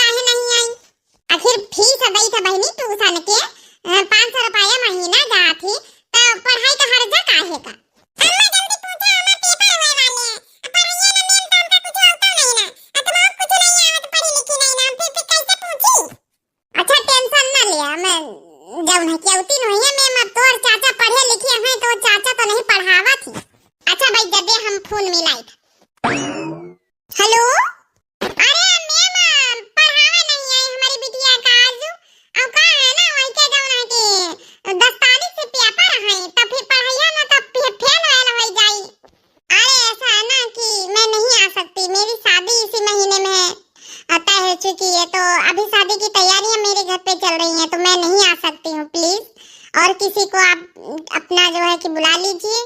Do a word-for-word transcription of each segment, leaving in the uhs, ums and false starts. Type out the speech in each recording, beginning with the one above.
काहे नहीं आई? आखिर फीस दई था बहिनी ट्यूशन के, अ, पाँच सौ रुपया महीना जात ही, त पढ़ाई का हर्जा काहे का? अम्मा जल्दी पूछा, हमार पेपर होए वाले हैं। अब पढ़ाइए ना मैम, तो हमका कुछ होता नहीं ना। अब तुम और कुछ नहीं आवत, पढ़ी लिखी नहीं ना, हम फिर, फिर कैसे पूछी? अच्छा, टेंशन ना लिया, मैं जौन है कि अवती नहीं है मैम, अब तोर चाचा पढ़े लिखे हैं, तो चाचा तो नहीं पढ़ावा थी। अच्छा भाई, जदे हम फोन मिलाई था। हेलो, अरे मैम, पढ़ावे नहीं आई हमारी बिटिया का आज। अब का है ना, वही के जौन है कि दस तारीख से पेपर है, तो फिर पढ़ाइया ना, तो फे-, फेल वेल हो जाई। अरे ऐसा है ना कि मैं नहीं आ सकती, मेरी शादी इसी महीने में है, अ, तय हो चुकी है, तो अभी शादी की तैयारियां मेरे घर पे चल रही हैं, तो मैं नहीं आ सकती हूँ, प्लीज। और किसी को आप अपना जो है कि बुला लीजिए।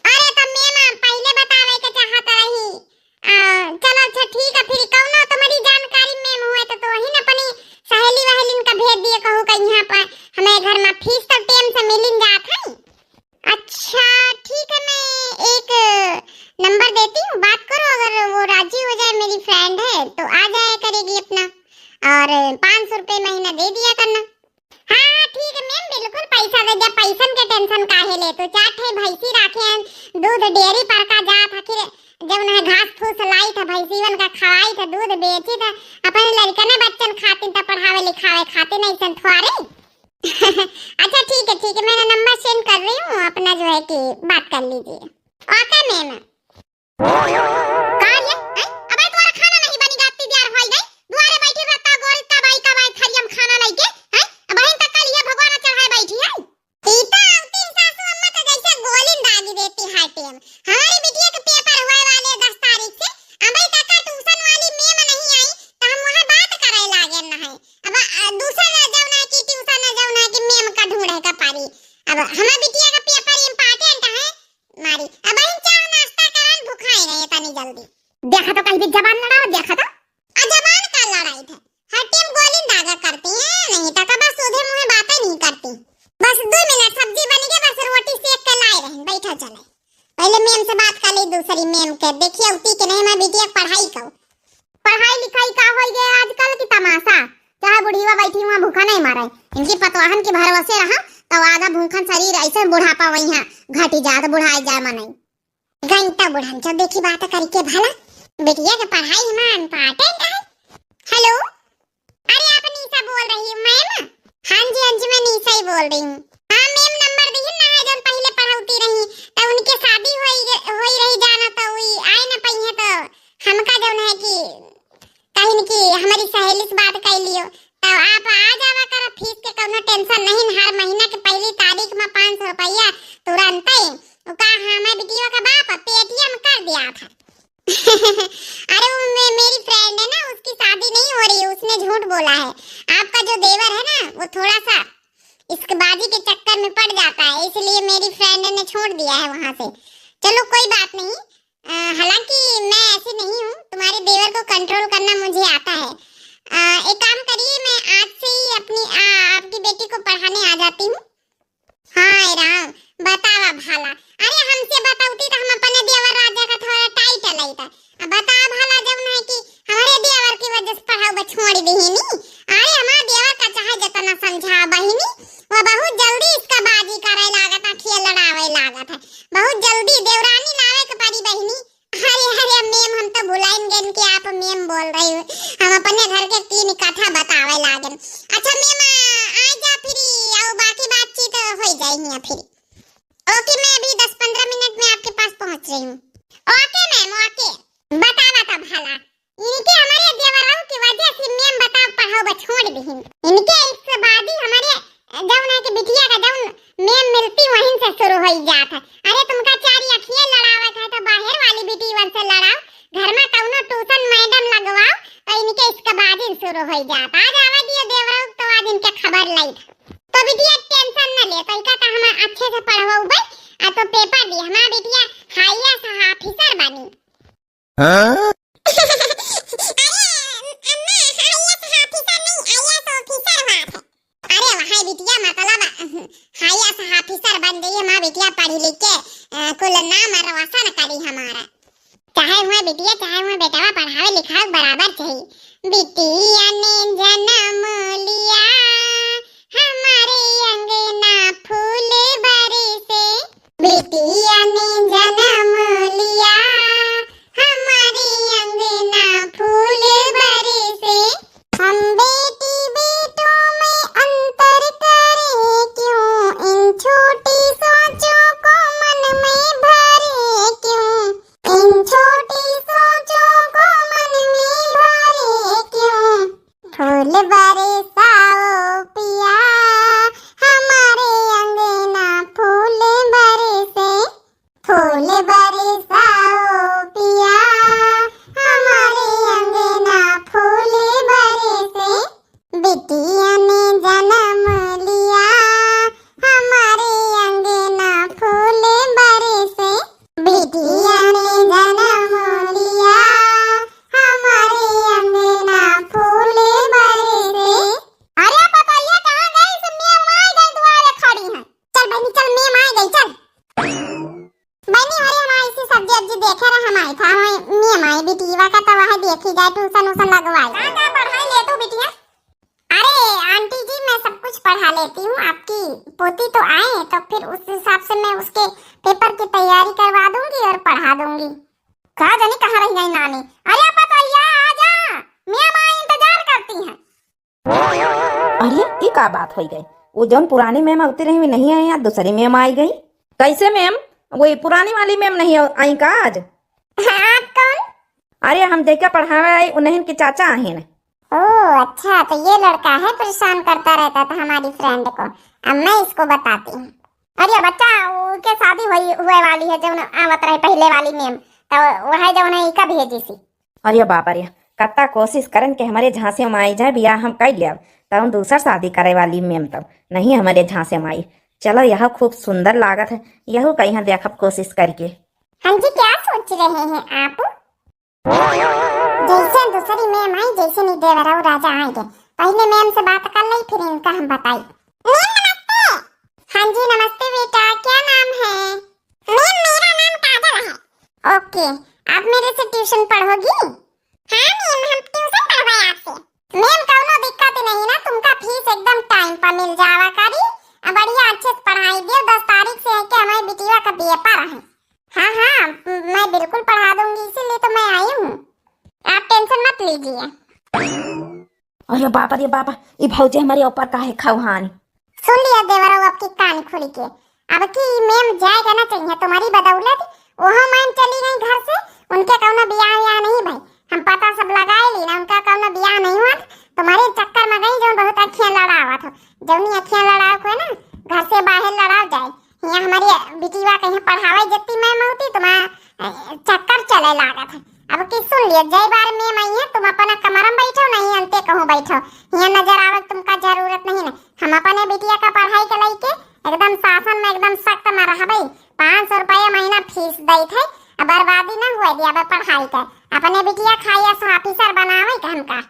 अरे तो मैम, आप पहले बतावे के चाहत रही। आ, चलो अच्छा ठीक है, फिर कौनो तुम्हारी जानकारी मैम हुए तो, तो वही न अपनी सहेली वहेलिन का भेज दिए, कहू का यहाँ पर हमारे घर में फीस तो टेम से मिलिन जात है। अच्छा ठीक है, मैं एक नंबर देती हूँ, बात करो, अगर वो राजी हो जाए, मेरी फ्रेंड है तो आ जाया करेगी अपना, और पाँच सौ रुपये महीना दे दिया करना। हाँ हाँ ठीक है मैम, बिल्कुल पैसा दे दिया, पैसन के टेंशन काहे ले तू? चार ठे भैंसी राखे हैं, दूध डेयरी पर का जात है, फिर जब उन्हें घास फूस लाई था, भैंसीवन का खवाई था, दूध बेची था, अपने लड़कने बच्चन खातिन तो पढ़ावे लिखावे खातिन, ऐसन थोड़े। अच्छा ठीक है ठीक है, मैं नंबर सेंड कर रही हूँ, अपना जो है कि बात कर लीजिए। ओके मैम। का रे? हैं? अबे तोरा खाना नहीं बनी, गाती दियार होई गई। दुआरे बैठी रहता गोरी कबाई कबाई थरियम खाना लइके, हैं? अब बहिन तक कल ये भगवान चढ़ाए बैठी है। ई तो आवती सासू अम्मा तो जैसे गोली दागी देती है टेम। हमारी बिटिया के पेपर हुए वाले दस तारीख से, अबे तक ट्यूशन वाली मैम नहीं आई, तो हम वहाँ बात करे लागे न है। अब, अ, दूसरा जौन है कि ट्यूशन है, जौन है कि मैम का ढूंढे का पारी। अब हमारी बिटिया का पेपर इम्पोर्टेंट है, मारी। अब इन चाह नाश्ता करन, भुखाई रहे तनी जल्दी। देखा तो कहीं भी जबान लड़ाओ, देखा तो। आ जबान का लड़ाई थे? हर टेम गोली दागा करती हैं, नहीं तो कबा सीधे मुंह बातें नहीं करती। बस दो मिनट सब्जी बनी गई, बस रोटी सेक के लाए रहन, बैठा चले। पहले मैम से बात कर ली, दूसरी मैम के। देखिए उती के नहीं, मैं बिटिया के पढ़ाई कहूँ। पढ़ाई लिखाई का होई गए आजकल की तमाशा, चाहे बुढ़ीवा बैठी हुआ भूखा नहीं मारे। इनकी पतवाहन के भरोसे रहा तो आधा भूखन शरीर ऐसे बुढ़ापा वही है, घटी जात बुढ़ाए जाए मनई। घंटा बुढ़न चो देखी बात करके भला, बिटिया के पढ़ाई में इम्पोर्टेंट है। हेलो, अरे आप निशा बोल रही हो मैम? हाँ जी हाँ जी, मैं निशा ही बोल रही हूँ। हाँ मैम, नंबर दी ना है जौन पहले पढ़ौती रही, तब उनके शादी होई होई रही जाना, तो वही आए ना पाई है, तो हमका जौन है कि कहिन कि हमारी सहेली से बात कर लियो, तो आप आ जावा करो, फीस के कौनो टेंशन नहीं, हर महीना के पहली तारीख में पाँच सौ रुपया तुरंत ही। वो का हमें बिटिया का बाप पेटीएम कर दिया था। अरे वो मे, मेरी फ्रेंड है ना, उसकी शादी नहीं हो रही है, उसने झूठ बोला है। आपका जो देवर है ना, वो थोड़ा सा इसकबाजी के चक्कर में पड़ जाता है, इसलिए मेरी फ्रेंड ने छोड़ दिया है वहां से। चलो कोई बात नहीं, अ, हालांकि मैं ऐसी नहीं हूँ, तुम्हारे देवर को कंट्रोल करना मुझे आता है। अ, एक काम करिए, मैं आज से ही अपनी, अ, आपकी बेटी को पढ़ाने आ जाती हूँ। हाय राम, बतावा भला। अरे हमसे बतौती तो हम अपने देवर राजा का थोड़ा टाइट लेता। अब बता भला, जब नहीं कि हमारे देवर की वजह से पढ़ाऊ छोड़ दीनी। अरे हमारे देवर का चाहे जितना समझा बहिनी, वो बहुत जल्दी इसकबाजी करे लागत है, खेल लड़ावे लागत है। बहुत जल्दी देवरानी लावे के पड़ी बहिनी। अरे अरे मैम, हम तो भुलाइन गए कि आप मैम बोल रही हो। हम अपने घर के तीन कथा बतावे लागन। अच्छा मैम, आ, आ जा फिर, और बाकी बातचीत हो जाएगी फिर। ओके, मैं अभी दस पन्द्रह मिनट में आपके पास पहुंच रही हूँ। ओके मैम, ओके। बतावा तब भला, इनके हमारे देवराऊ की वजह से मैम बताओ पढ़ाओ बा छोड़ दीहिन। इनके इसकबाजी हमारे जौन है कि बिटिया का जौन मैम मिलती वहीं से शुरू हो जात है। अरे तुमका चार अखिए लड़ावत है तो बाहर वाली बिटियन से लड़ाओ, घर में कौनो ट्यूशन मैडम लगवाओ, तो इनके इसकबाजी शुरू हो जात। आज आवा दियो देवराऊ, तो आज इनके खबर लाई था। तो बिटिया टेंशन न ले, तो इका तो हम अच्छे से पढ़वाऊ बे, आ तो पेपर दी। हमार बिटिया आईएएस ऑफिसर बनी। हाँ? अरे, अम्मा, आईएएस ऑफिसर नहीं, आईएएस ऑफिसर बात है। अरे, वहाँ बिटिया, मतलब, आईएएस ऑफिसर बन गई है, हमार बिटिया पढ़ी लिख के, अ, कुल नाम रोशन करी हमारा। चाहे हुए बिटिया, चाहे हुए बेटवा, पढ़ावे लिखावे बराबर चाहिए। बिटिया ने जन्म लिया, हमारे अंगना फूल बरसे। बिटिया ने जन्म लिया, हमारे अंगना फूल बरसे। हम बेटी बेटों में अंतर करें क्यों, इन छोटी सोचों को मन में भरे क्यों, इन छोटी सोचों को मन में भरे क्यों। फूल बरसाओ पिया, हमारे अंगना फूल बरसे। फूल बरसाओ पिया, हमारे अंगना फूल बरसे। बिटिया ने जन्म लिया, हमारे अंगना फूल बरसे। बिटिया ने जन्म लिया, हमारे अंगना फूल बरसे। अरे पतोहिया, कहाँ गई? से मेम आई गई, दुआरे खड़ी है। चल बहनी चल, मेम आई गई, चल। बहनी, अरे हम आई सी सब्जी अब्जी देखे रहे, हम आई था, हम मेम आई बिटिया का, तो वह देखी जाए, ट्यूशन उशन लगवाई। कहाँ कहाँ पढ़ाई ले तू बिटिया? अरे आंटी जी, मैं सब कुछ पढ़ा लेती हूँ, आपकी पोती तो आए तो फिर उस हिसाब से मैं उसके पेपर की तैयारी करवा दूंगी और पढ़ा दूंगी। का जानी कहाँ रह गई नानी। अरे पतोहिया, आ जा, मेम आई इंतजार करती हैं। अरे, ई का बात होई गई? वो जौन पुरानी मेम आवती रही, वे नहीं आई, आज दूसरी मेम आई गई। कैसे मेम? वही पुरानी वाली मेम नहीं आई का आज? हाँ, आप कौन? अरे, हम जेके पढ़ावे आई, उन्हीं के चाचा आहिन। ओ, अच्छा, तो ये लड़का है, परेशान करता रहता था हमारी फ्रेंड को। अब मैं इसको बताती हूँ। अरे बच्चा, उनके शादी हुई, हुए वाली है, जौन आवत रहे पहले वाली मेम, तो वह जौन है, इका भेजी सी। अरे बाप रे, कत्ता कोशिश करन के हमरे झांसे में आई जाए, बियाह हम कई लेब, तब हम दूसर शादी करे वाली मेम तब नहीं हमरे झांसे में आई। चलो, यह खूब सुंदर लागत है, यहू कहीं देखब कोशिश करके। हाँ जी, क्या सोच रहे हैं आप? जैसे दूसरी मेम आई, जैसे नी देवरा उ राजा आएंगे, पहले मेम से बात कर ले, फिर इनका हम बताई। मेम नमस्ते। हाँ जी नमस्ते बेटा, क्या नाम है? मेम मेरा नाम काजल है। ओके, आप मेरे से ट्यूशन पढ़ोगी? हाँ मेम, हम ट्यूशन पढ़बे आपसे। मेम कौनो दिक्कत नहीं ना, तुमका फीस एकदम टाइम पर मिल जावा करी। अब बढ़िया अच्छे से पढ़ाई दियो, दस तारीख से है कि हमारे बिटिया का पेपर है। हाँ हाँ, मैं बिल्कुल पढ़ा दूंगी, इसीलिए तो मैं आई हूँ, आप टेंशन मत लीजिए। अरे बाप रे बाप, ई भौजी हमारे ऊपर काहे खौहान। सुन लिया देवरऊ, आपकी कान खुल के, अब की मेम जाएगा ना चाहिए तुम्हारी बदौलत। ओहो मेम चली गई घर से, उनके कौनो बियाह वियाह नहीं भाई, हम पता सब लगाए ली ना, उनका कौनो बियाह नहीं हुआ। तुम्हारे चक्कर में गई, जौन बहुत अखियां लड़ावत हो, जौनी अखियां लड़ाव को है ना, घर से बाहर लड़ाव जाए। यहाँ हमारी बिटिया कहीं पढ़ावे जत्ती मेम होती, तुम्हारा, अ, चक्कर चले लागत है। अब की सुन लियो, जय बार मेम आई है, तुम अपना कमरा में बैठो, नहीं अंते कहूँ बैठो, यहाँ नजर आवे तुमका जरूरत नहीं ना। हम अपने बिटिया का पढ़ाई के लइके एकदम शासन में, एकदम सख्त में रहबे। पाँच सौ रुपया महीना फीस देत है, अब बर्बादी ना हुए दिया बे पढ़ाई के। अपने बिटिया खाइया से ऑफिसर बनावे के हमका।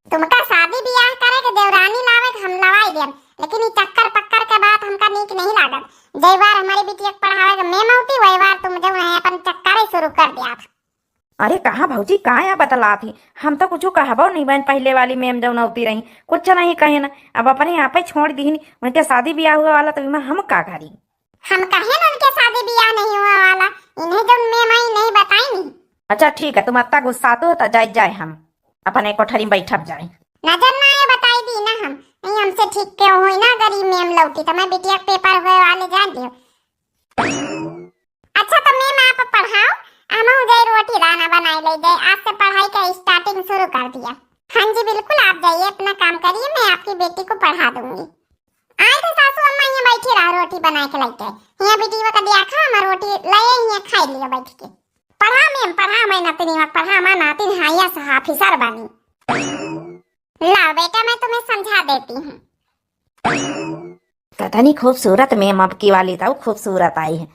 तुमका शादी बियाह करे के देवरानी लावे के हम लवाई देम, लेकिन ई चक्कर पक्कर के बात हमका नीक नहीं लागत। जय बार हमारी बिटिया के पढ़ावे के मेम होती, वही बार तुम जौन है अपन चक्कर ही शुरू कर दिया था। अरे कहाँ भौजी, का या बतलात ही? हम तो कुछ कहबो नहीं बन, पहले वाली मेम जौन होती रही, कुछ नहीं कहे ना। अब अपने आप ही छोड़ दीनी, उनके शादी बियाह हुआ वाला, तो इमा हम का करी? हम कहे ना उनके शादी बियाह नहीं हुआ वाला, इन्हें जौन मेम आई नहीं बताई नहीं। अच्छा ठीक है, तुम अत्ता गुस्सात हो तो जाए जाए, हम अपने कोठरी में बैठब जाए। नजर ना आए बताई दी ना हम, नहीं हमसे ठीक के होई ना, गरीब मेम लौटी तो मैं बिटिया के पेपर हुए वाले जान दियो। अच्छा तो मेम आप पढ़ाओ, हम जाए रोटी दाना बनाए ले जाए, आज से पढ़ाई का स्टार्टिंग शुरू कर दिया। हाँ जी बिल्कुल, आप जाइए अपना काम करिए, मैं आपकी बेटी को पढ़ा दूंगी। आए तो सासू अम्मा यहाँ बैठी रहा, रोटी बनाए के लेके। यहाँ बिटिया का दिया खा, हम रोटी लाए यहाँ खाई लियो बैठ के। पढ़ा मेम, पढ़ा मैं नतनी, पढ़ा मैं नातिन, हाँ या सा ऑफिसर बनी। लाओ बेटा, मैं तुम्हें समझा देती हूँ। कतनी खूबसूरत मेम अब की वाली तो खूबसूरत आई है।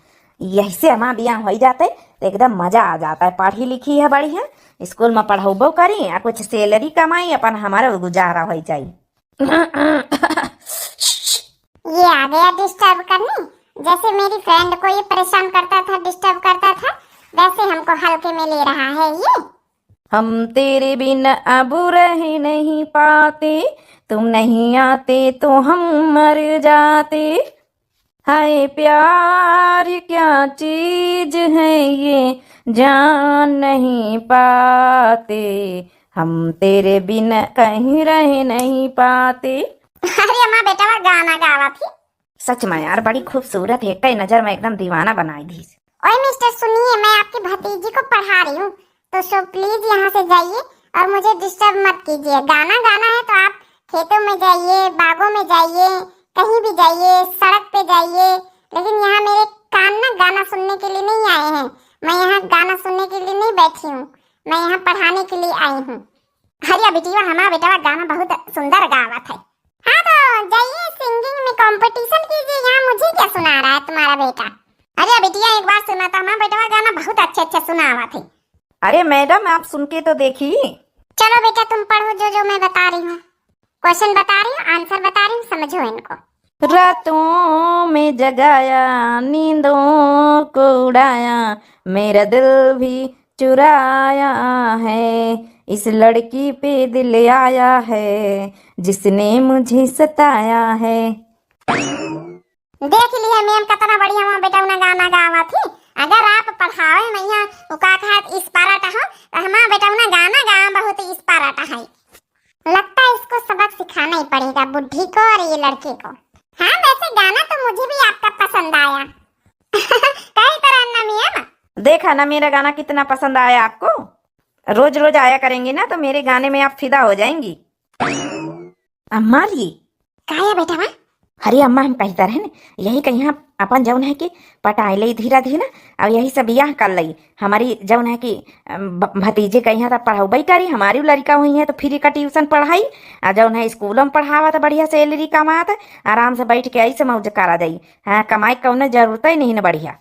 यही से हमार बियाह हो जाते तो एकदम मजा आ जाता है। पढ़ी लिखी है बढ़िया, स्कूल में पढ़ौबो करी, आ कुछ सैलरी कमाई, अपन हमारा गुजारा हो जाई। ये आ गया डिस्टर्ब करने, जैसे मेरी फ्रेंड को ये परेशान करता था, डिस्टर्ब करता था, वैसे हमको हल्के में ले रहा है ये। हम तेरे बिन अब रह नहीं पाते, तुम नहीं आते तो हम मर जाते। हाय प्यार क्या चीज है ये, जान नहीं पाते, हम तेरे बिन कहीं रह नहीं पाते। अरे अम्मा, बेटवा गाना गावा थी। सच में यार, बड़ी खूबसूरत है, एक नजर में एकदम दीवाना बनाई दीस। ओए मिस्टर, सुनिए, मैं आपकी भतीजी को पढ़ा रही हूँ, तो सो प्लीज यहाँ से जाइए और मुझे डिस्टर्ब मत कीजिए। गाना गाना है तो आप खेतों में जाइए, बागों में जाइए, कहीं भी जाइए, सड़क पे जाइए, लेकिन यहाँ मेरे कान ना गाना सुनने के लिए नहीं आए हैं। मैं यहाँ गाना सुनने के लिए नहीं बैठी हूँ, मैं यहाँ पढ़ाने के लिए आई हूँ। अरे बिटिया, हमारा बेटवा गाना बहुत सुंदर गावत है। हाँ, तो जाइए सिंगिंग में कंपटीशन कीजिए, यहाँ मुझे क्या सुना रहा है तुम्हारा बेटा। अरे बिटिया, एक बार सुना तो, हमारा बेटवा गाना बहुत अच्छे अच्छे सुनावत है। अरे मैडम, आप सुन के तो देखी। चलो बेटा, तुम पढ़ो जो जो मैं बता रही हूँ, क्वेश्चन बता रही हूँ, आंसर बता रही हूँ, समझो इनको। रातों में जगाया, नींदों को उड़ाया, मेरा दिल भी चुराया है, इस लड़की पे दिल आया है, जिसने मुझे सताया है। देख लिहे मैम, कितना बढ़िया हमार बेटौना गाना गावत ही। अगर आप पढ़ावे में यहाँ उ का कहत इस पारा टहो, तो हमार बेटौना गाना गावा बहुत इस पारा टहै। लगता है इसको सबक सिखाना ही पड़ेगा, बुढ़ी को और ये लड़के को। हाँ, वैसे गाना तो मुझे भी आपका पसंद आया। कही तरह ना मैम। देखा ना मेरा गाना कितना पसंद आया आपको। रोज रोज आया करेंगी ना तो मेरे गाने में आप फिदा हो जाएंगी। अम्मा रे। का है बेटवा? अरे अम्मा, हम कही तरह न, यही कहिया अपन जौन है कि पटाए लई धीरा धीरा, और यही से बियाह कर लई। हमारी जौन है कि, अम, भ-, भतीजे कहिया त पढ़ौबई करी, हमारी लड़का हुई है तो फ्री का ट्यूशन पढ़ाई, आ जौन है स्कूलों में पढ़ावा त बढ़िया सैलरी कमात, आराम से बैठ के ऐसे मौज करा जाई। हाँ, कमाई कौनो जरूरत ही नहीं न बढ़िया,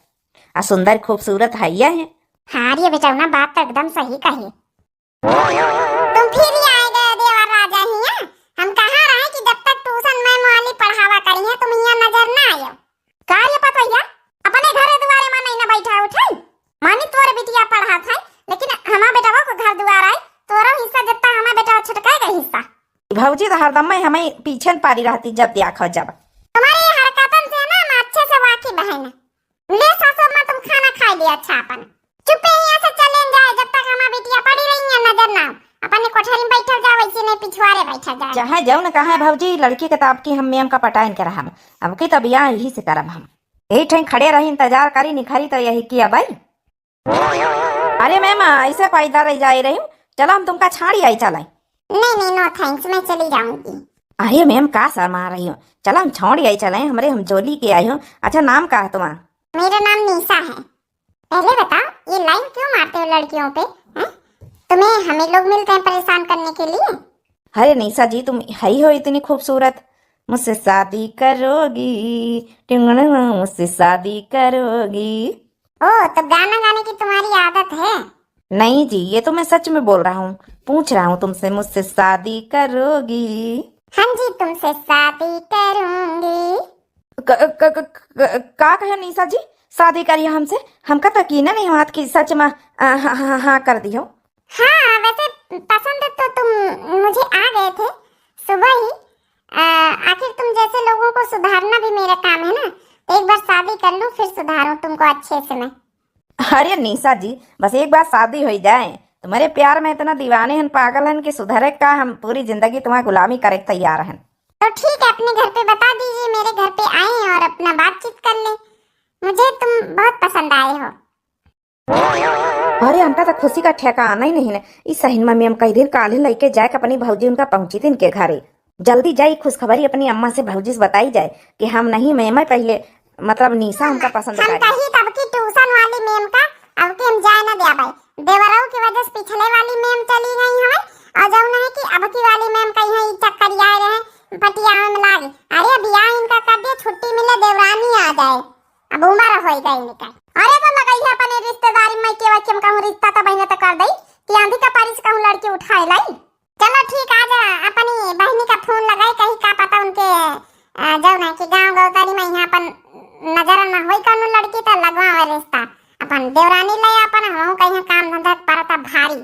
आ सुंदर खूबसूरत है ये है। हाँ रे बेटौना, बात तो एकदम सही कही। तुम फिर ही आए गए देवर राजा हिया। हम कहा रहे कि जब तक ट्यूशन मैम वाली पढ़ावा करी है, तुम हिया नजर ना आयो। का रे पतोहिया, अपने घरे दुआरे में नहीं ना बैठा उठे? मानी तोर बिटिया पढ़ात है, लेकिन हमार बेटवा को घर दुआर आए, तोरो हिस्सा जितना हमार बेटवा छुटकाए का हिस्सा। भौजी तो हरदम में हमें पीछे न पारी रहती जब देखो जब। तुम्हारी हरकतन से ना हम अच्छे से वाकिफ है ना। ले सासू अम्मा, तुम खाना खाई लिया अच्छा अपन। चुप्पे हिया से चले जाए, जब तक हमार बिटिया पढ़ी रही है नजर ना। अपने कोठरी में बैठल जाओ, वैसे नहीं पिछवारे बैठल जाओ। चाहे जाओ न कहा है भौजी, लड़की के तो आपकी हम मैम का पटाइन के रहब। अब की तो बियाह यही से करब हम। यही ठें खड़े रही, इंतजार करी निखरी तो यही की अबई। अरे मैम, ऐसे पैदल रह जाए रही हूँ, चलो हम तुमका छाड़ी आई चलाई। नहीं नहीं, नो थैंक्स, मैं चली जाऊंगी। अरे मैम, का शर्मा रही हो, चलो हम छाड़ी आई चलाई, हमरे हम जोली के आई हो। अच्छा, नाम का है तुम्हारा? मेरा नाम निशा है। पहले बताओ, ये लाइन क्यों मारते हो लड़कियों पे, हैं? तुम्हें हमें लोग मिलते हैं परेशान करने के लिए? अरे निशा जी, तुम है ही हो इतनी खूबसूरत, मुझसे शादी करोगी, टिंगड़िंग, मुझसे शादी करोगी। ओ, तो गाना गाने की तुम्हारी आदत है? नहीं जी, ये तो मैं सच में बोल रहा हूँ, पूछ रहा हूँ तुमसे, मुझसे शादी करोगी? हाँ जी, तुमसे शादी करूंगी। क-, क-, क-, क-, का कहे निशा जी, शादी करिए हमसे? हमका तो यकीन नहीं हुआ कि सच में, आ, हाँ, हाँ, हाँ कर दियो। हाँ, वैसे पसंद तो तुम मुझे आ गए थे सुबह ही। आ, आखिर तुम जैसे लोगों को सुधारना भी मेरा काम है ना, तो एक बार शादी कर लूँ, फिर सुधारूँ तुमको अच्छे से मैं। अरे निशा जी, बस एक बार शादी हो ही जाए, तुम्हारे प्यार में इतना दीवाने हन, पागल हन कि सुधरे का, हम पूरी जिंदगी तुम्हारी गुलामी करे के तैयार हन। तो ठीक है, अपने घर पे बता दीजिए, मेरे घर पे आए और अपना बातचीत कर ले। मुझे तुम बहुत पसंद आए हो। अरे, हमका तो खुशी का ठिकाना ही नहीं है। इस सहिन में हम कई दिन काले लइके जाए के अपनी भौजी उनका पहुंची दिन के घरे। जल्दी जाई खुशखबरी अपनी अम्मा से, भौजी से बताई जाए कि हम नहीं, मैम पहले, मतलब निशा हमका पसंद हम करी। कही तब की ट्यूशन वाली मैम का, अब की हम जाए ना द्याबे। देवरऊ की वजह से पिछले वाली मैम चली गई हमें, और जौन है कि अब की वाली मैम कहीं ई चक्कर आए रहे, पटियावे में लागे। अरे बियाह इनका कर दिया, छुट्टी मिले, देवरानी आ जाए, अब उम्र होई गई इनका। अरे तो लगई है अपने रिश्तेदारी में के वचम कहूँ रिश्ता तो बहने तो कर दई कि आंधी का बारिश कहूँ लड़की उठाए लाई। चलो ठीक, आज अपनी बहनी का फोन लगाई, कहीं का पता उनके, अ, जौन है कि गाँव गौतारी में यहाँ अपन नजरन में होई कौनो लड़की तो लगवावे रिश्ता। अपन देवरानी ले अपन, हमहू कहीं काम धंधा परता भारी।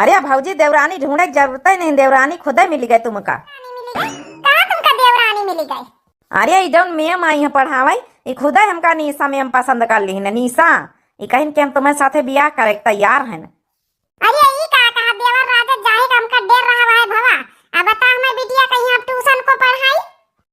अरे भौजी, देवरानी ढूंढे के जरूरत ही नहीं, देवरानी खुदे मिल गए तुमका। देवरानी मिल गए? कहाँ तुमका देवरानी मिल गए? अरे, ई जौन मैम आई है पढ़ावे, ई खुदे हमका निशा मैम पसंद कर लिहिन। निशा, ई कहिन कि हम तुम्हें साथे बियाह करे के तैयार हैं। अरे, ई का कहा देवर राजा, जाहे का हमका डर रहा है भवा। अब बता, हमें बिटिया कहीं हम ट्यूशन को पढ़ाई?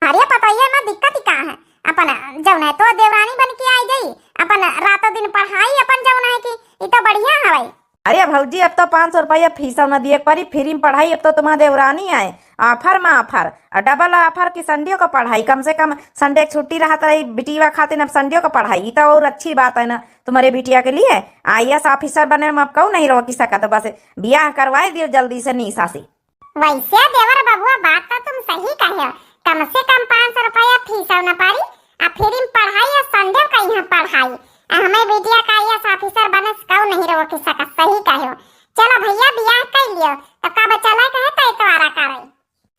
अरे पतोहिया, में दिक्कत ही का है? अपन जौन है तो देवरानी बन के आई जाई, अपन रातों दिन पढ़ाई अपन, जौन है कि ई तो बढ़िया हवाई। अरे भौजी, अब तो पाँच सौ रुपया फीसौ न दिए के पड़ी, फ्री में पढ़ाई। अब तो तुम्हार देवरानी आए, offer में offer, और double offer की Sunday को पढ़ाई। कम से कम Sunday की छुट्टी रहत रही बिटिया खातिर, अब Sunday को पढ़ाई, ई तो और अच्छी बात है ना तुम्हारे बिटिया के लिए। IAS officer बने में अब कहूँ नहीं रोकी सकत, बस बियाह करवाए दियो जल्दी से निशा से। वैसे देवर बबुआ, बात तो तुम सही कहे हो, कम से कम पाँच सौ रुपया फीस न पड़ी, आ फ्री में पढ़ाई, आ Sunday का यहाँ पढ़ाई, आ हमें बिटिया का IAS officer बने से कहूँ नहीं रोक सकत, सही कहे हो। चलो भैया, बियाह कर लियो, तो कब चले कहे तो इतवारा करे।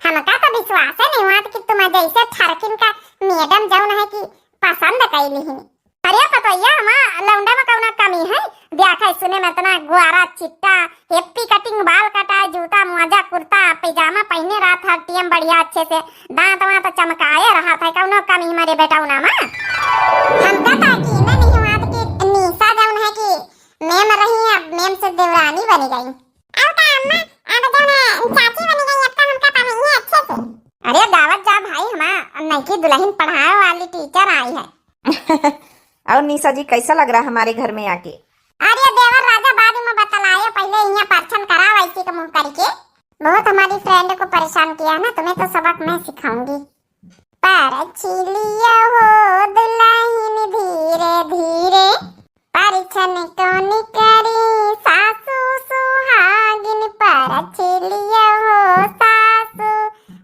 हमका तो विश्वास ही नहीं हुआ कि तुम जैसे ठरकिन का मैडम जौन है कि पसंद कैली ही। अरे पतोहिया, हमार लौंडा में कौना कमी है? देखा सुने में इतना गुआरा चिट्टा, happy cutting, बाल कटाए, जूता मोजा कुर्ता पैजामा पहने रहत है, टीएम बढ़िया अच्छे से, दांत वांत चमकाए रहत है, कौनो कमी हमारे बेटौना में? हमका तो यकीन नहीं हुआ कि निशा जौन है कि मैम रही है, अब मैम से देवरानी बनी गई। अब का अम्मा, अब जौन है चाची बनी गई, अब का हमका पढ़ाई है अच्छे से। अरे गावत जा भाई, हमार नईकी दुल्हन पढ़ावे वाली टीचर आई है। और निशा जी, कैसा लग रहा हमारे घर में आके? अरे देवर राजा, बाद में बतलायो, पहले यहाँ परछन कराओ ऐसी के मुंह करके। बहुत हमारी friend को परेशान किया है ना, तुम्हें तो सबक मैं सिखाऊंगी। परछिलिया हो दुल्हन धीरे धीरे, परछन कौन करी सासू सुहागिन, परछिलिया हो सासू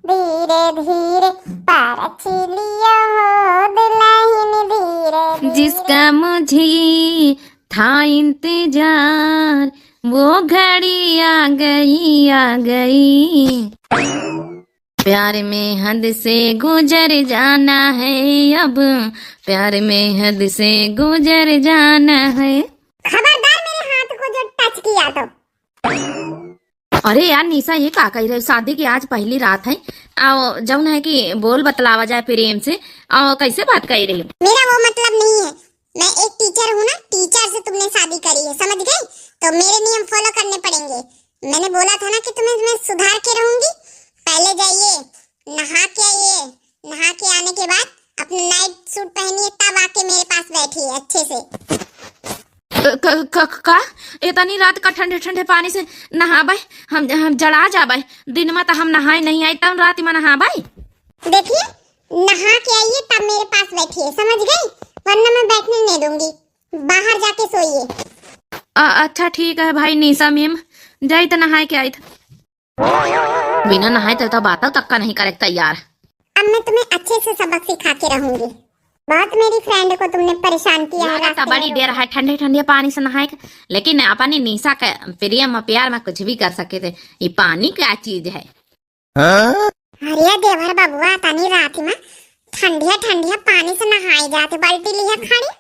धीरे धीरे, परछिलिया हो दुल्हन धीरे धीरे। जिसका मुझे था इंतजार, वो घड़ी आ गई, आ गई। प्यार में हद से गुजर जाना है अब, प्यार में हद से गुजर जाना है। खबरदार मेरे हाथ को जो touch किया तो। अरे यार निशा, ये का कही रही? शादी की आज पहली रात है, और जौन है कि बोल बतलावा जाए प्रेम से, और कैसे बात कही रही? मेरा वो मतलब नहीं है। मैं एक टीचर हूँ ना, टीचर से तुमने शादी करी है, समझ गई? तो मेरे नियम follow करने पड़ेंगे। मैंने बोला था ना कि तुम्हें मैं सुधार के रहूंगी। पहले जाइए, नहा के आइए, नहा के आने के बाद अपना night suit पहनिए, तब आके मेरे पास बैठिए अच्छे से। क-, क-, क-, का? इतनी रात का ठंडे ठंडे पानी से नहाबे? हम, हम जड़ा जाबे। दिन में तो हम नहाए नहीं आई, तब रात में नहाबे। देखिए, नहा के आइए, तब मेरे पास बैठिए, समझ गई? वरना मैं बैठने नहीं दूंगी। बाहर जाके सोइए। अ-, अच्छा ठीक है भाई निशा मैम, जाई त नहाए के आई था। बिना नहाए तो, तो बातों तक का नहीं करे तैयार। अब मैं तुम्हें अच्छे से सबक सिखा के रहूंगी। बहुत मेरी friend को तुमने परेशान किया है लागत रास्ते तो बड़ी में देर रोक है ठंडे ठंडे पानी से नहाए के, लेकिन अपनी निशा के प्रेम में प्यार में कुछ भी कर सके थे। ये पानी क्या चीज है? हाँ? अरे देवर बबुआ, तनी रात में ठंडिया ठंडिया पानी से नहाए जाते, बाल्टी लिया खड़ी।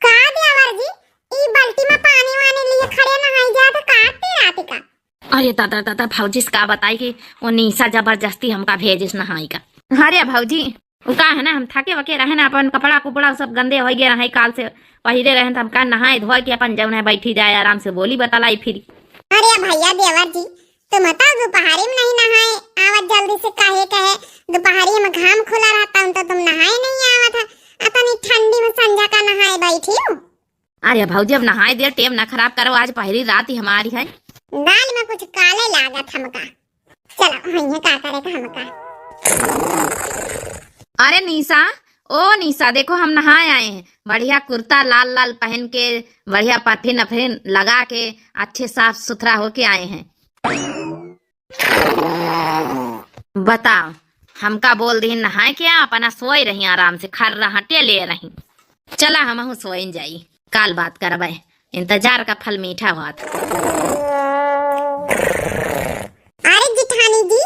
का देवर जी, ई बाल्टी में पानी वानी लिए खड़े नहाई जात, का आते रात का? अरे दादा, दादा, भौजी से का बताई कि वो निशा जबरदस्ती हमका भेजिस नहाई का। अरे भौजी, वो का है ना, हम थके वके रहे ना, अपन कपड़ा कुपड़ा सब गंदे हो गए रहे, काल से पहिरे रहे, तो हम का नहाए धोए के अपन जौन है बैठी जाए, आराम से बोली बतलाई फिर। अरे भैया देवर जी, तुम तो दोपहरी में नहीं नहाए आवत जल्दी से, काहे कहे दोपहरी में घाम खुला रहता, तो तुम नहाए नहीं आवत है, अतनी ठंडी में संझा का नहाए बैठी हो। अरे भौजी, अब नहाए दे, टेम ना खराब करो, आज पहली रात ही हमारी है। दाल में कुछ काले लागत हमका। चलो, होइहे का करे का हमका। अरे निशा, ओ निशा, देखो हम नहाए आए हैं, बढ़िया कुर्ता लाल लाल पहन के, बढ़िया परफ्यूम अफरीन लगा के, अच्छे साफ सुथरा होके आए हैं। बताओ, हमका बोल दिहिन नहाए के, अपना सोए रही आराम से, खर्राटे ले रही। चला हमहू सोइन जाई, काल बात करबे, इंतजार का फल मीठा होत। अरे जेठानी जी,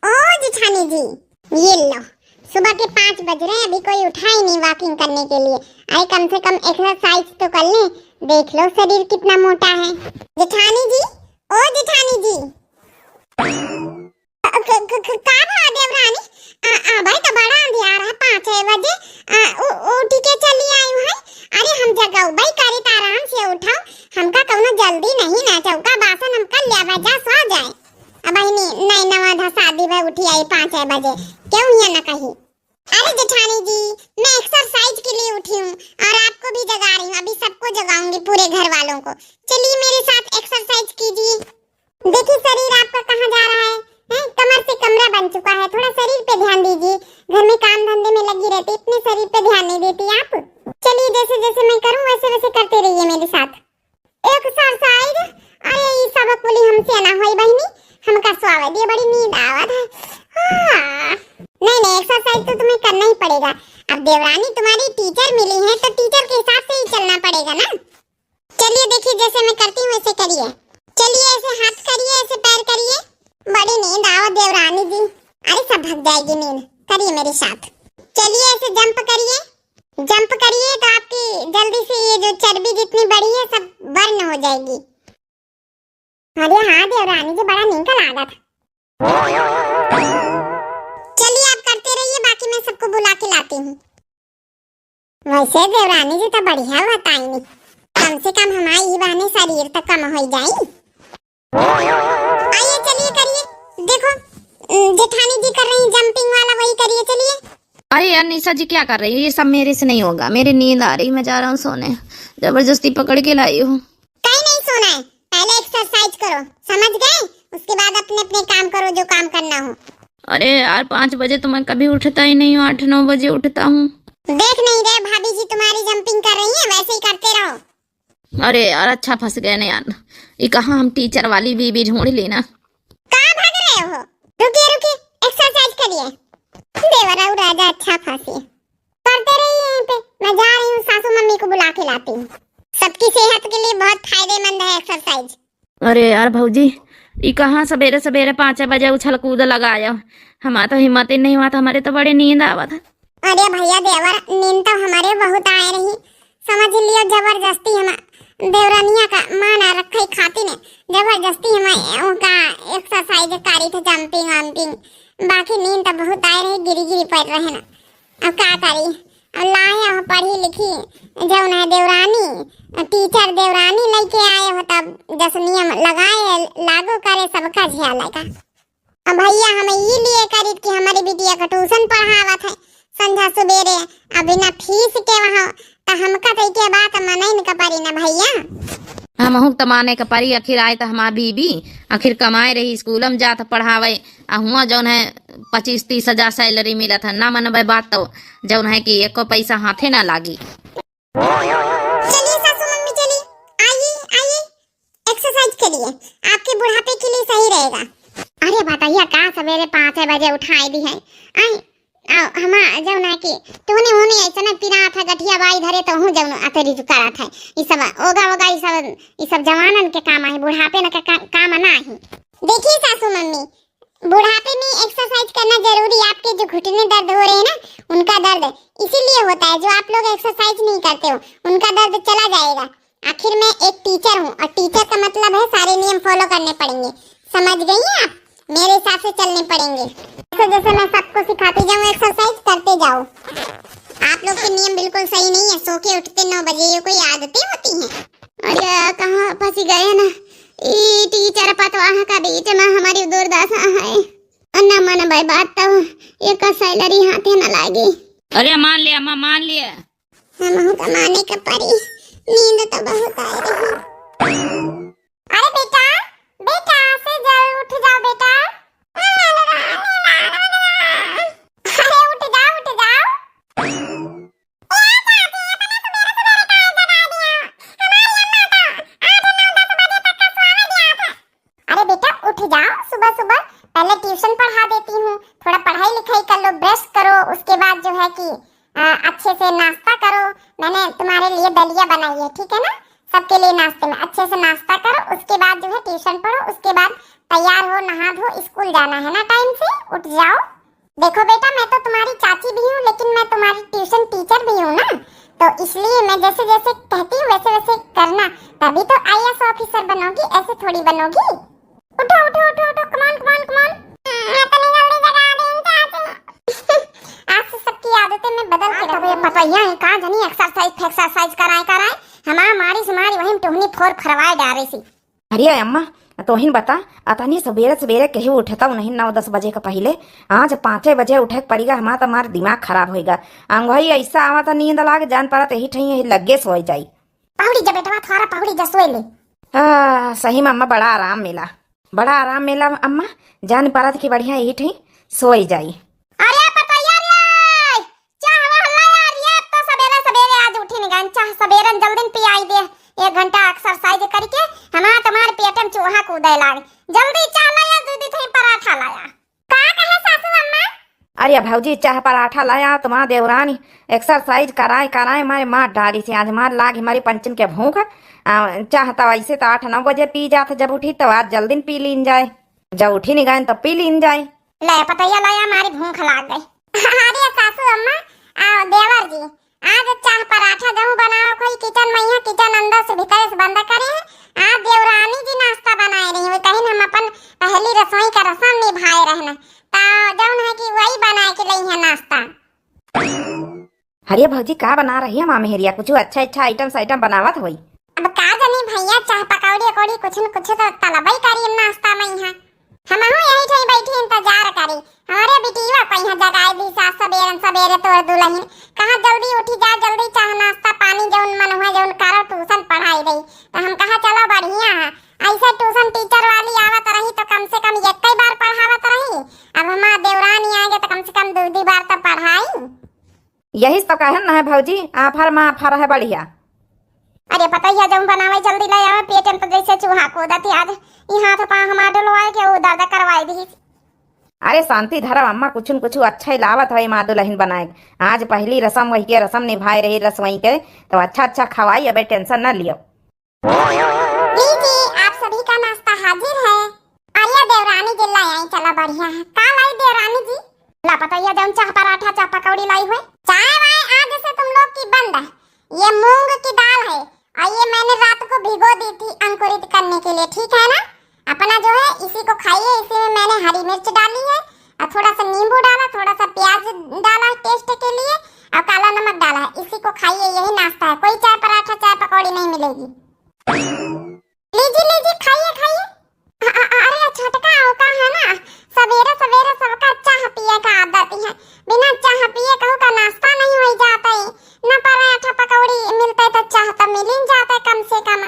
ओ जेठानी जी, ये लो, सुबह के पाँच बज रहे हैं, अभी कोई उठा ही नहीं walking करने के लिए। अरे कम से कम exercise तो कर लें, देख लो शरीर कितना मोटा है। जेठानी जी, ओ जेठानी जी। क-, क-, क-, का भवा देवरानी? आ, आ, भाई तो बड़ा अंधियार है, पाँच छह बजे, आ, उ-, उठी के चली आई है। अरे हम जगउबई करी त आराम से उठाओ, हमका कउनो जल्दी नहीं ना, चौका बासन हम कर लिया, जा सो जाए। अब बहिनी, नहीं नवा धा शादी भई उठी आई पाँच छह बजे, क्यों हिया ना कही? अरे जेठानी जी, मैं एक्सरसाइज के लिए उठी हूँ और आपको भी जगा रही हूँ। अभी सबको जगाऊंगी, पूरे घर वालों को। चलिए मेरे साथ एक्सरसाइज कीजिए। देखिए शरीर आपका कहाँ जा रहा है, हैं? कमर से कमरा बन चुका है। थोड़ा शरीर पे ध्यान दीजिए, घर में काम धंधे में लगी रहती, इतने शरीर पे ध्यान नहीं देती आप। चलिए जैसे जैसे मैं करूँ वैसे वैसे करते रहिए मेरे साथ। एक्सरसाइज? अरे ई सब कुली हमसे ना होई बहिनी, हमका सोवे दिए, बड़ी नींद आवत है। हाँ। नहीं नहीं, एक्सरसाइज तो तुम्हें करना ही पड़ेगा। अब देवरानी तुम्हारी टीचर मिली है तो टीचर के हिसाब से ही चलना पड़ेगा ना। चलिए देखिए जैसे मैं करती हूँ वैसे करिए। चलिए ऐसे हाथ करिए, ऐसे पैर करिए। बड़ी नींद आवत देवरानी जी। अरे सब भाग जाएगी नींद, करिए मेरे साथ। चलिए ऐसे जंप करिए, जंप करिए तो आपकी जल्दी से ये जो चर्बी जितनी बढ़ी है सब बर्न हो जाएगी। अरे हाँ देवरानी जी, बड़ा नीक लागत। चलिए आप करते रहिए, बाकी मैं सबको बुला के लाती हूँ। वैसे देवरानी जी तो बढ़िया बताइनी, कम से कम हमारी ई बहाने शरीर तो कम हो जाई। आइए चलिए करिए, देखो, उम, जेठानी जी कर रही जंपिंग वाला, वही करिए, चलिए। अरे यार निशा जी क्या कर रही है, ये सब मेरे से नहीं होगा, मेरी नींद आ रही, मैं जा रहा हूँ सोने, जबरदस्ती पकड़ के लाई हूँ। कहीं नहीं सोना है, पहले एक्सरसाइज करो, समझ गए? उसके बाद अपने अपने काम करो जो काम करना हो। अरे यार पाँच बजे तो मैं कभी उठता ही नहीं हूँ, आठ नौ बजे उठता हूँ। देख नहीं रहे भाभी जी तुम्हारी जंपिंग कर रही है, वैसे ही करते रहो। अरे यार अच्छा फंस गए ना यार, ये कहाँ हम टीचर वाली बीबी ढूंढ ली ना। कहाँ भाग रहे हो? रुकिए रुकिए, एक्सरसाइज करिए। देवरा उ राजा अच्छा फंसी, करते रहिए यहीं पे, मैं जा रही हूँ सासू मम्मी को बुला के लाती हूँ। सबकी सेहत के लिए बहुत फायदेमंद है एक्सरसाइज। अरे यार भौजी, ई कहाँ सबेरे सबेरे पाँच बजे उछल कूद लगाया, हमार तो हिम्मत ही नहीं हुआ था, हमारे तो बड़ी नींद आवत है। अरे भैया देवर, नींद तो हमारे बहुत आए रही, समझ लियो जबरदस्ती हम देवरनिया का मान रखे खातिर जबरदस्ती हम उनका एक्सरसाइज करी थे, जंपिंग वंपिंग, बाकी नींद तो बहुत आए रही, गिरी गिरी पड़ रहे ना। अब का करी, अब लाए हो पढ़ी लिखी, जौन है देवरानी, टीचर देवरानी लेके आए हो, तब जस नियम लगाए, लागू करे सबका झिया लगा। अब भैया हम ई लिए करीत कि हमारी बिटिया का ट्यूशन पढ़ावत है संझा सुबेरे, अब बिना फीस के वहाँ, त हमका तो के बात मनइन का परी ना भैया। हमहू त माने का परी, आखिर आए त हमार बीबी, आखिर कमाए रही, स्कूल में जात पढ़ावे, आ हुआ जौन है पच्चीस तीस हजार सैलरी मिलत है, ना मनबे बात तो जौन है कि एको पैसा हाथे ना लागी। चलिए सासू मम्मी चलिए, आइए आइए, एक्सरसाइज करिए, आपके बुढ़ापे के लिए सही रहेगा। अरे बताइए का सवेरे पाँच बजे उठाए दी है, आई आओ हमा जौन है कि तूने होने ऐसा ना पिरात है गठिया बाई धरे तो हूँ जौन अतरी जो करत है, ई सब ओगा ओगा ई सब, ई सब जवानन के काम है, बुढ़ापे न के का, काम ना है। देखिए सासू मम्मी, बुढ़ापे में एक्सरसाइज करना जरूरी है। आपके जो घुटने दर्द हो रहे हैं ना, उनका दर्द इसीलिए होता है जो आप लोग एक्सरसाइज नहीं करते हो, उनका दर्द चला जाएगा। आखिर मैं एक टीचर हूँ और टीचर का मतलब है सारे नियम फॉलो करने पड़ेंगे, समझ गई हैं आप? मेरे हिसाब से चलने पड़ेंगे। जैसे जैसे मैं सबको सिखाती जाऊँ, एक्सरसाइज करते जाओ। आप लोग के नियम बिल्कुल सही नहीं है, सो के उठते नौ बजे, ये कोई आदतें होती हैं? अरे कहाँ फंसी गए ना, ई टीचर पतवाह का बीच में हमारी दुर्दशा है। अन्ना मन भाई बात तो एक सैलरी हाथे न लागी। अरे मान लिया अम्मा, मान लिया। हमहू का माने का परी, नींद तो बहुत आ रही। अरे बेटा, बेटा से जल्द उठ जाओ बेटा। अरे उठ जाओ, उठ जाओ। अरे बेटा उठ जाओ, सुबह सुबह पहले ट्यूशन पढ़ा देती हूँ, थोड़ा पढ़ाई लिखाई कर लो, ब्रश करो, उसके बाद जो है कि, अ, अच्छे से नाश्ता करो, मैंने तुम्हारे लिए दलिया बनाई है, ठीक है ना? सबके लिए नाश्ते में अच्छे से नाश्ता करो, उसके बाद जो है ट्यूशन पढ़ो, उसके बाद तैयार हो, नहा धो, स्कूल जाना है ना टाइम से, उठ जाओ। देखो बेटा, मैं तो तुम्हारी चाची भी हूँ, लेकिन मैं तुम्हारी ट्यूशन टीचर भी हूँ ना, तो इसलिए मैं जैसे जैसे कहती हूँ वैसे वैसे करना, तभी तो आईएएस ऑफिसर बनोगी, ऐसे थोड़ी बनोगी। उठो, उठो, उठो, उठो, come on, come on, come on। हाँ, इतनी जल्दी जगा दें चाची। आज से सबकी आदतें मैं बदल के रखूँ। पतोहिया है, का जनी एक्सरसाइज, एक्सरसाइज कराए, कराए। हमार मारी से मारी वहीं टुहनी फोर फरवाए डारे सी। अरे अम्मा, तोहिन बता, अतनी सबेरे सबेरे केहू उठता नहीं, नौ दस बजे के पहिले। आज पाँचे बजे उठे के पड़ेगा, हमार तो मार दिमाग खराब होइगा। अंगोही ऐसा आवत नींद लाग, जान पड़त यही ठही यही लग्गे सोई जाई। पहुड़ी जा बेटवा, थोड़ा पहुड़ी जा, सोई ले। आ, सही में अम्मा, बड़ा आराम मिला, बड़ा आराम मिला अम्मा। जान पड़त कि बढ़िया यही ठही सोई जाई। अरे पतोहिया रे, चाह वाह ला यार, ये तो सबेरे सबेरे आज उठी निगान, चाह सबेरे जल्दी पियाई दे। एक घंटा एक्सरसाइज करके हमार तुम्हारे पेट में चूहा कूदे लाग। जल्दी चाह ला या, दूध थे पराठा लाया। का कहे सासू अम्मा? अरे भौजी, चाह पराठा लाया तुम्हार देवरानी, एक्सरसाइज कराए कराए हमारे मार डारी से। आज मार लाग हमारी पंचन के भूख। आ, चाह तो ऐसे तो आठ नौ बजे पी जात, जब उठी तो आज जल्दी पी लीन जाए, जब उठी निगान तब पी लीन जाए। ले पतोहिया लाया, हमारी भूख लाग गई। अरे सासू अम्मा, आ, देवर जी, आज चाह पराठा जहूँ बनावे कोई किचन में, यहाँ किचन अंदर से भीतर से बंद करे है। आज देवरानी जी नाश्ता बनाए रही, वो कहीं हम अपन पहली रसोई का रसम निभाए रहना, ता जौन है कि वही बनाए के लई है नाश्ता। अरे भौजी, का बना रही है माँ मेहरिया? कुछ अच्छा अच्छा आइटम साइटम बनावत होई। अब का जानी भैया, चाह पकौड़ी अकौड़ी कुछ न कुछ तो तलबई करी नाश्ता में यहाँ। हमहू यही ठई बैठी इंतजार करी। हमारे बिटिया को यहाँ जगाए दी सास सबेरन सबेरे तोर दुलहिन। कहा जल्दी उठी जा, जल्दी चाह नाश्ता पानी जौन मन हुआ जौन करो, ट्यूशन पढ़ाई रही। तो हम कहा चलो बढ़िया है, ऐसे ट्यूशन टीचर वाली आवत रही तो कम से कम एक ही बार पढ़ावत रही। अब हमार देवरानी आगे तो कम से कम दो दो बार तो पढ़ाई। यही तो कहन ना है भौजी, आफर में आफर है बढ़िया। अरे पतोहिया जौन बनावे जल्दी ले आवे, पेट में तो जैसे चूहा कूदत है। आज ई हाथ पाँव हमार डोलवाए के ऊ दर्द करवाए दी। अरे शांति धरव अम्मा, कुछ न कुछ अच्छा ही लावत है माँ दुलहिन बनाए। आज पहली रसम वही के रसम निभाए रही रसोई के, तो अच्छा अच्छा खवाई, अबे टेंशन न लियो। लीजिए, आप सभी का नाश्ता हाजिर है। अरे देवरानी जी लाई आई, चला बढ़िया है। का लाई देवरानी जी? ला पतोहिया जौन चाह पराठा चाह पकौड़ी लाई हुए। चाय वाय आज से तुम लोग की बंद है। ये मूंग की दाल है और ये मैंने रात को भिगो दी थी अंकुरित करने के लिए, ठीक है ना? अपना जो है इसी को खाइए, इसी में मैंने हरी मिर्च डाली है और थोड़ा सा नींबू डाला, थोड़ा सा प्याज डाला टेस्ट के लिए और काला नमक डाला है। इसी को खाइए, यही नाश्ता है, कोई चाय पराठा चाय पकौड़ी नहीं मिलेगी। लीजिए लीजिए, खाइए खाइए। अ- अ- अरे छोटका, ओका है ना, सवेरे सवेरे सबका चाह पिए का आदत है, बिना चाह पिए कहू का नाश्ता नहीं हो जाता है। न पराठा पकौड़ी मिलता है तो चाह तो मिल ही जाता है कम से कम।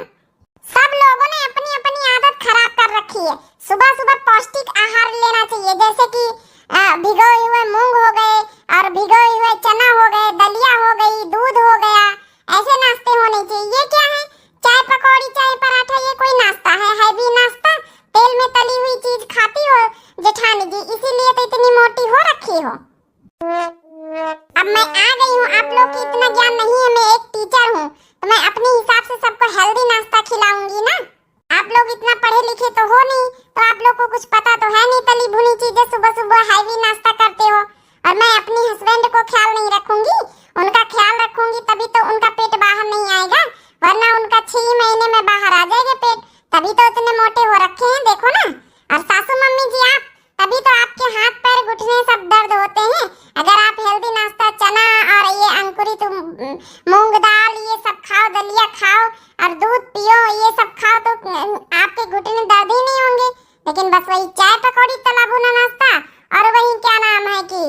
सब लोगों ने अपनी अपनी आदत खराब कर रखी है। सुबह सुबह पौष्टिक आहार लेना चाहिए, जैसे कि अ, भिगोए हुए मूंग हो गए और भिगोए हुए चना हो गए, दलिया हो गई, दूध हो गया, ऐसे नाश्ते होने चाहिए। ये क्या है? चाय पकौड़ी, चाय पराठा, ये कोई नाश्ता है? हैवी नाश्ता, तेल में तली हुई चीज खाती हो जेठानी जी, इसीलिए तो इतनी मोटी हो रखी हो। अब मैं आ गई हूँ, आप लोग की इतना ज्ञान नहीं है, मैं एक टीचर हूँ, तो मैं अपने हिसाब से सबको हेल्दी नाश्ता खिलाऊंगी ना। आप लोग इतना पढ़े लिखे तो हो नहीं, तो आप लोग को कुछ पता तो है नहीं, तली भुनी चीजें सुबह सुबह हैवी नाश्ता करते हो। और मैं अपनी हस्बैंड को ख्याल नहीं रखूंगी, उनका ख्याल रखूंगी तभी तो उनका पेट बाहर नहीं आएगा, वरना उनका छह महीने में बाहर आ जाएगा पेट, तभी तो इतने मोटे हो रखे हैं, देखो ना। और सासू मम्मी जी आप, तभी तो आपके हाथ पैर घुटने सब दर्द होते हैं। अगर आप हेल्दी नाश्ता चना और ये अंकुरित मूंग दाल ये सब खाओ, दलिया खाओ और दूध पियो, ये सब खाओ तो आपके घुटने दर्द ही नहीं होंगे। लेकिन बस वही चाय पकौड़ी तला भुना नाश्ता और वही क्या नाम है कि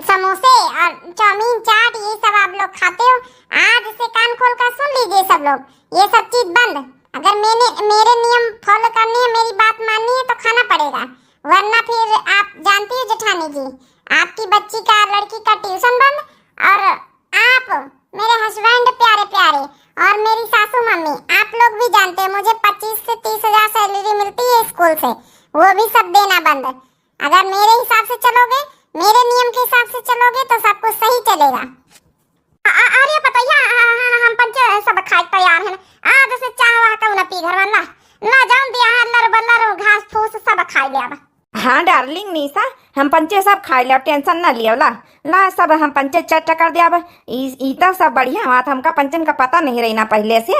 समोसे और चाउमीन चाट ये सब आप लोग खाते हो। आज से कान खोल कर सुन लीजिए सब लोग, ये सब चीज बंद। अगर मैंने मेरे नियम फॉलो करनी है, मेरी बात माननी है तो खाना पड़ेगा, वरना फिर आप जानती हो जेठानी जी, आपकी बच्ची का लड़की का ट्यूशन बंद और आप मेरे हस्बैंड प्यारे प्यारे और मेरी सासू मम्मी, आप लोग भी जानते हैं मुझे पच्चीस से तीस हजार सैलरी मिलती है स्कूल से, वो भी सब देना बंद। अगर मेरे हिसाब से चलोगे, मेरे नियम के हिसाब से चलोगे तो सब कुछ सही चलेगा। अरे पतोहिया, हम पंचे सब खाए तैयार हैं। आज से चाह वाह कहू ना पी घर वाला, ना जाऊं दिया है लर बलर घास फूस सब खाए ले अब। हाँ डार्लिंग निशा, हम पंचे सब खाई ले, अब tension ना लियो ला। ला, सब हम पंचे चट कर दे अब। ई, ई तो सब बढ़िया बात, हमका पंचन का पता नहीं रही ना पहले से।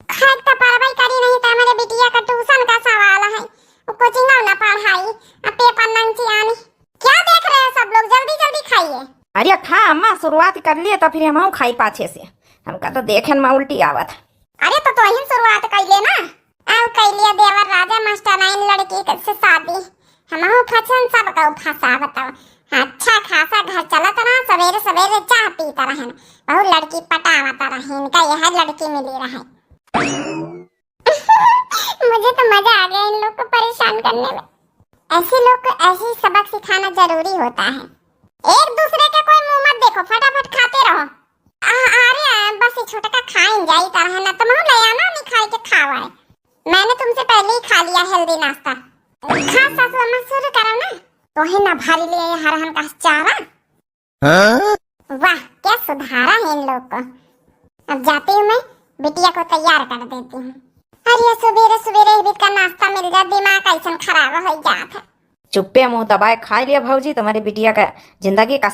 खाए तो परबई करी नहीं तो हमारे बिटिया का tuition का सवाल है, वो coaching ना पढ़ाई, अब paper नंची आनी। क्या देख रहे हैं सब लोग, जल्दी जल्दी खाइए। अरे खा अम्मा, शुरुआत कर लिए तो फिर हमहू खाई पाछे से, हमका तो देखे में उल्टी आवत। अरे तो तोहिन शुरुआत कैले ना। अब कैलिए देवर राजा मास्टराइन लड़की के से शादी, हमहू फंक्शन सब का फंसा बताओ। अच्छा खासा घर चलत रहा, सवेरे सवेरे चाह पीत रहन, बहुत लड़की पटावत रहे, इनका यह लड़की मिली रहे। मुझे तो मजा आ गया इन लोग को परेशान करने में। ऐसे लोग को ऐसे ही सबक सिखाना जरूरी होता है। एक दूसरे के कोई मुंह मत देखो, फटाफट खाते रहो। आ, अरे बस ये छोटका खाइन जाई तरह ना, तुम ले आना नहीं खाए के खावा है। मैंने तुमसे पहले ही खा लिया healthy नाश्ता। खा सासू अम्मा, शुरू करो ना। तो है ना भारी ले आए हरहन का चारा। हाँ? वाह, क्या सुधारा है इन लोग को। अब जाती हूँ मैं, बिटिया को तैयार कर देती हूँ। अरे, सुबेरे सुबेरे इबित का नाश्ता मिल जात, दिमाग ऐसन खराब हो जात है। चुप्पे मुंह दबाए खाई लिया भौजी, तुम्हारी बिटिया का जिंदगी का